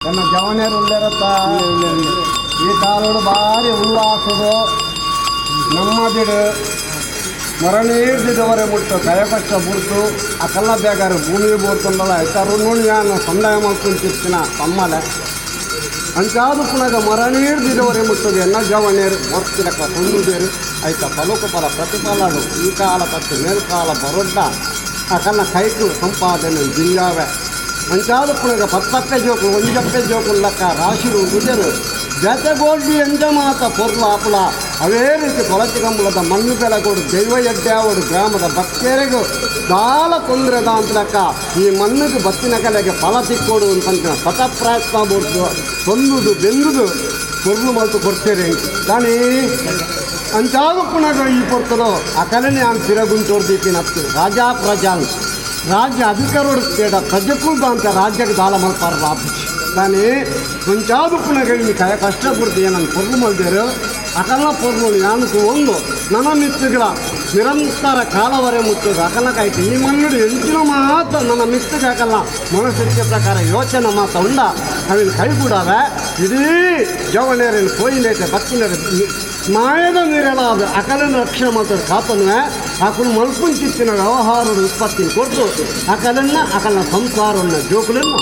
ನನ್ನ ಜವನೇರು ಉಳ್ಳೇರತ್ತ ಈ ಕಾಲೋಡು ಭಾರಿ ಉಲ್ಲಾಸದು ನಮ್ಮದಿಡು ಮರನೀರ್ದಿದವರೆ ಮುಟ್ಟು ಕಯ ಕಷ್ಟ ಬುರ್ತು ಆ ಕಲ್ಲ ಬೇಗಾರು ಭೂಮಿ ಬೋರ್ತುಂಡಲ ಐತಾರು ನೋಡಿ ನಾನು ಸಂದಾಯ ಮಾಡ್ಕೊಂತಿರ್ತೀನ ತಮ್ಮಲೆ ಅಂಚಾದು ಪುನಗ ಮರನೀರ್ದಿದವರೆ ಮುಟ್ಟುದು ಎನ್ನ ಜವನೇರು ಮೊತ್ತಿರಕ ತುಂಡುದೇರು ಐತ ಫಲಕು ಫಲ ಪ್ರತಿಫಲಡು ಈ ಕಾಲ ಪತ್ತು ಮೇಲ್ಕಾಲ ಬರೊಡ್ಡ ಆ ಕನ್ನ ಕೈಕು ಸಂಪಾದನೆ ಜಿಂಜಾವೆ ಅಂಚಾದು ಪುನಗ ಪತ್ತಪ್ಪೆ ಜೋಕು ಒಂಜಪ್ಪೆ ಜೋಕು ಲಕ್ಕ ರಾಶಿರು ಉಜರು ಜತೆಗೋಡ್ಡಿ ಎಂಜ ಮಾತ ಪೊರ್ಲು ಆಪುಲ ಅವೇ ರೀತಿ ಕೊಳಚಿಗಂಬುಲದ ಮಣ್ಣು ಬೆಳಗೋಡು ದೈವ ಎಡ್ಡಾವಡು ಗ್ರಾಮದ ಭಕ್ತರಿಗೂ ದಾಲ ತೊಂದರೆ ದಾಂತಲಕ್ಕ ಈ ಮಣ್ಣಿಗೆ ಬತ್ತಿನ ಕಲೆಗೆ ಫಲ ತಿಕ್ಕೋಡು ಅಂತಂತ ಸತ ಪ್ರಯತ್ನ ಬೋರ್ದು ತೊಂದುದು ಬೆಂದುದು ಪೊರ್ಲು ಮಲ್ತು ಕೊಡ್ತೇನೆ ದಾನಿ ಅಂಚಾದು ಪುನಗ ಈ ಪೊರ್ತಲು ಅಕಲನೆ ಆನ್ ತಿರಗುಂಟೋರ್ ದೀಪಿನತ್ತು ರಾಜಾ ಪ್ರಜಾನ್ ರಾಜ್ಯ ಅಧಿಕಾರೋಡು ತೇಡ ಪ್ರಜಕ್ಕೂ ಅಂತ ರಾಜ್ಯಕ್ಕೆ ದಾಲ ಮಲ್ಪಾರ ರಾಪುಚಿ దాని కొంచాదుప్పున ಕಯ ಕಷ್ಟ ಪಡ್ತು ಏನನ್ನು ಪೊರ್ಲು ಮಲ್ದೇರು ಅಕಲ್ನ ಪೊರ್ಲು ಯಾನಕು ಒಂದು ನನ್ನ ಮಿತ್ತುಗಳ ನಿರಂತರ ಕಾಲವರೆ ಮುಟ್ಟುದು ಅಕಲ ಕಾಯ್ತು ಈ ಮಣ್ಣು ಎಂಚಿನ ಮಾತ ನನ್ನ ಮಿತ್ತುಗೆ ಹಾಕಲ್ಲ ಮನಸ್ಸಿನ ಪ್ರಕಾರ ಯೋಚನೆ ಮಾತ ಉಂಡ ಅವಿನ ಕೈ ಕೂಡವೆ ಇಡೀ ಜವನೇರಿನ ಕೋಯಿನೈತೆ ಬತ್ತಿನ ಮಾಯದ ನೀರೆಲ್ಲ ಅದು ಅಕಲನ ರಕ್ಷಣೆ ಮಾಡ್ತಾರೆ ಕಾತನ್ವೆ ಆಕಳು ಮಲ್ಪುಂಚಿತ್ತಿನ ವ್ಯವಹಾರದ ಉತ್ಪತ್ತಿ ಕೊಟ್ಟು ಅಕಲನ್ನ ಅಕಲನ ಸಂಸಾರನ್ನ ಜೋಕುಲನ್ನ